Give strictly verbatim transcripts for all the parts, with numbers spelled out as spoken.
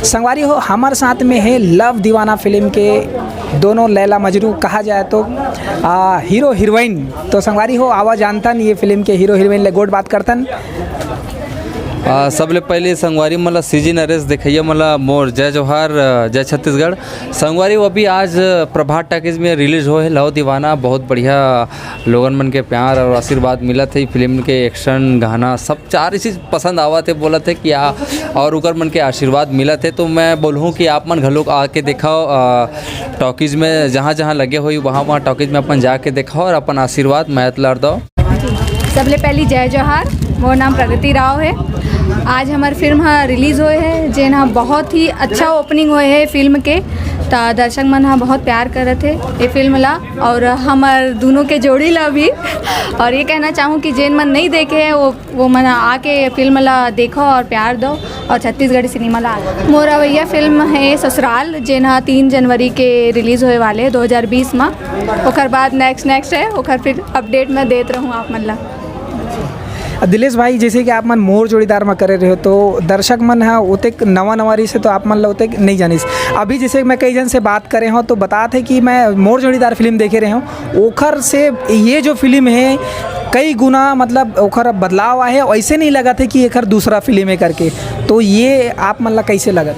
संगवारी हो, हमर साथ में है लव दीवाना फिल्म के दोनों लैला मजनू कहा जाए तो, आ, हीरो हीरोइन। तो संगवारी हो, आवा जानथन ये फिल्म के हीरो हीरोइन ले गोठ बात करथन। आ, सबले पहले संगवारी मन ला सीजी नरेश देखइया मन ला मोर जय जोहार, अ, जय छत्तीसगढ़। संगवारी हो, अभी आज प्रभात टॉकीज में रिलीज होए हे लव दीवाना। बहुत बढ़िया लोगन मन के प्यार और आशीर्वाद मिलत हे। फिल्म के एक्शन, गाना, सब चार चीज पसंद आवत हे, बोलत हे कि आ, और उकर मन के आशीर्वाद मिलत हे। तो मैं बोलहूँ कि आप मन घलोक आके देखव, अ, टॉकीज में जहाँ जहाँ लगे होई वहाँ वहाँ टॉकीज में अपन जाके देखव और अपन आशीर्वाद मयत लड़ दव। सबले पहली जय जोहार। मोर नाम प्रगति राव है। आज हमार फिल्म हा रिलीज होए है, जेन हा बहुत ही अच्छा ओपनिंग होए है फिल्म के। त दर्शक मन हा बहुत प्यार करत है ये फिल्म ला, और हमार दोनों के जोड़ी ला भी। और ये कहना चाहूँ कि जेन मन नहीं देखे हैं, वो वो मन आके फिल्म ला देखो और प्यार दो, और छत्तीसगढ़ी सिनेमा ला आगे। मोर अवैया फिल्म है ससुराल, जेन हा तीन जनवरी के रिलीज होए वाले है दो हज़ार बीस में। ओकर बाद नेक्स्ट नेक्स्ट है, ओकर फिर अपडेट मैं देत रहूँ आप मन ला। दिलेश भाई, जैसे कि आप मन मोर जोड़ीदार में करे रहे हो, तो दर्शक मन हा ओतेक नवा नवा रही से, तो आप मन ला ओतेक नहीं जानिस। अभी जैसे मैं कई जन से बात करे हो, तो बतात है कि मैं मोर जोड़ीदार फिल्म देखे रहे हूँ, ओखर से ये जो फिल्म है कई गुना, मतलब, ओखर बदलाव आए है। ऐसे नहीं लगत है कि एखर दूसरा फिल्म है करके। तो ये आप मन ला कैसे लगत?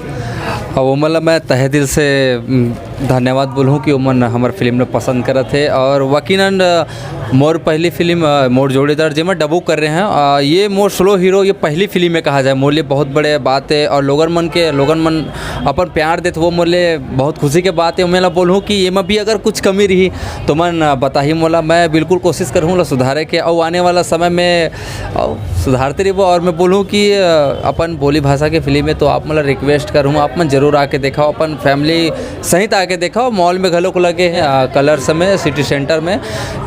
अब ओमन ला मैं तहे दिल से, उम, धन्यवाद बोलहूँ कि ओमन हमर फिल्म ला पसंद करत हे। और यकीनन, अ, मोर पहली फिल्म, अ, मोर जोड़ीदार, जेमा डबू कर रहे हैं, अ, ये मोर स्लो हीरो, ये पहली फिल्म में कहा जाए, मोर लिए बहुत बड़े बात है। और लोगन मन के, लोगन मन अपन प्यार देत, वो मोर लिए बहुत खुशी के बात है। मैं ला बोलहूँ कि एमा भी अगर कुछ कमी रही तो मन, अ, बताही मोला, मैं बिल्कुल कोशिश करहूँ ला सुधारे के। और आने वाला समय में, अ, सुधारते रहिबो। और मैं बोलहूँ कि, अ, अपन बोली भाषा के फिल्म में तो आप मन ला रिक्वेस्ट करहूँ, आप मन जरूर आके देखो, अपन फैमिली सहित आके देखो। मॉल में घलोक लगे हैं, अ, कलर्स में, सिटी सेंटर में।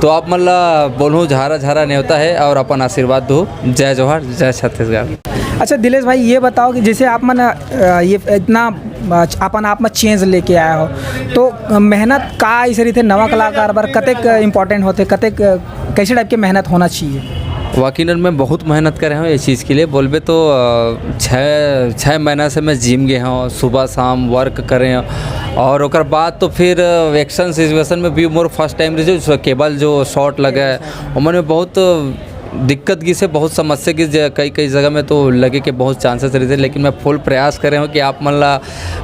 तो आप मन ला बोलहूँ, झारा झारा नेवता है और अपन आशीर्वाद दो। जय जोहार, जय छत्तीसगढ़। अच्छा दिलेश भाई, ये बताओ कि जैसे आप मन, अ, ये इतना, अ, अपन आप में चेंज लेके आए हो, तो मेहनत का ऐसे रही थे, नवा कलाकार बर कतेक इंपॉर्टेंट होते, कतेक, अ, कैसे टाइप के मेहनत होना चाहिए? यकीनन मैं बहुत मेहनत करे हूँ ये चीज़ के लिए। बोलबे तो, अ, छः छः महीना से मैं जिम गए हूँ, सुबह शाम वर्क करे हूँ। और ओकर बाद तो फिर एक्शन सिचुएशन में भी मोर फर्स्ट टाइम रही, जो केबल जो शॉट लगे, ओमन में बहुत दिक्कत गिसे, बहुत समस्या गिस, जे कई कई जगह में तो लगे के बहुत चांसेस रहिथे, लेकिन मैं फुल प्रयास करे हूँ कि आप मन ला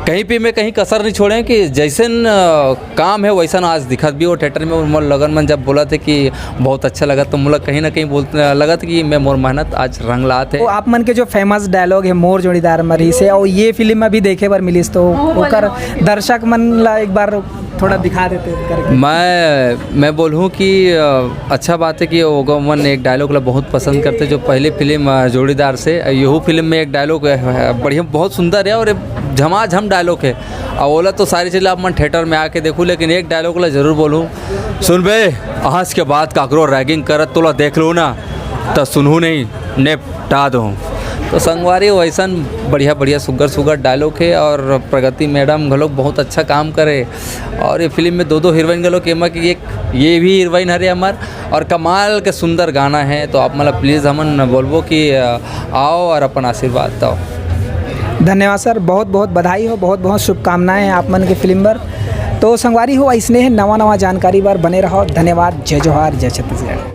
कहीं भी मैं कहीं कसर नहीं छोड़े कि जैसन, अ, काम है वैसन आज दिखत भी हो थिएटर में। और मोर लोगन मन जब बोलत हे कि बहुत अच्छा लगत, तो मोला कहीं ना कहीं बोल लगत कि मैं मोर मेहनत आज रंग लात हे। तो आप मन के जो फेमस डायलॉग है मोर जोड़ीदार मरी से, और ये फिल्म में भी देखे बर मिलिस, तो ओकर दर्शक मन ला एक बार थोड़ा दिखा देते करके। मैं मैं बोलूँ कि, अ, अच्छा बात है कि ओगो मन एक डायलॉग ला बहुत पसंद करते, जो पहली फिल्म, अ, जोड़ीदार से, यहू फिल्म में एक डायलॉग है, बढ़िया, बहुत सुंदर है और ये झमाझम डायलॉग है। और ओला तो सारी चीज़ ला आप मन थिएटर में आके देखू, लेकिन एक डायलॉग ला जरूर बोलूँ, सुन बे, आज के बाद काकरो रैगिंग करत तोला देख लो ना, तो सुनहू नहीं, निपटा दो। तो संगवारी वैसन बढ़िया बढ़िया सुग्घर सुग्घर डायलॉग है। और प्रगति मैडम घलोक बहुत अच्छा काम करे। और ये फिल्म में दो दो हीरोइन घलोक, एमा कि एक ये भी हीरोइन हरे हमर, और कमाल के सुंदर गाना है। तो आप मन ला प्लीज हमन बोलबो कि, अ, आओ और अपन आशीर्वाद दो। धन्यवाद सर, बहुत बहुत बधाई हो, बहुत बहुत शुभकामनाएं हैं आप मन के फिल्म बर। तो संगवारी हो, ऐसने है नवा नवा जानकारी बर बने रहो। धन्यवाद, जय जोहार, जय छत्तीसगढ़।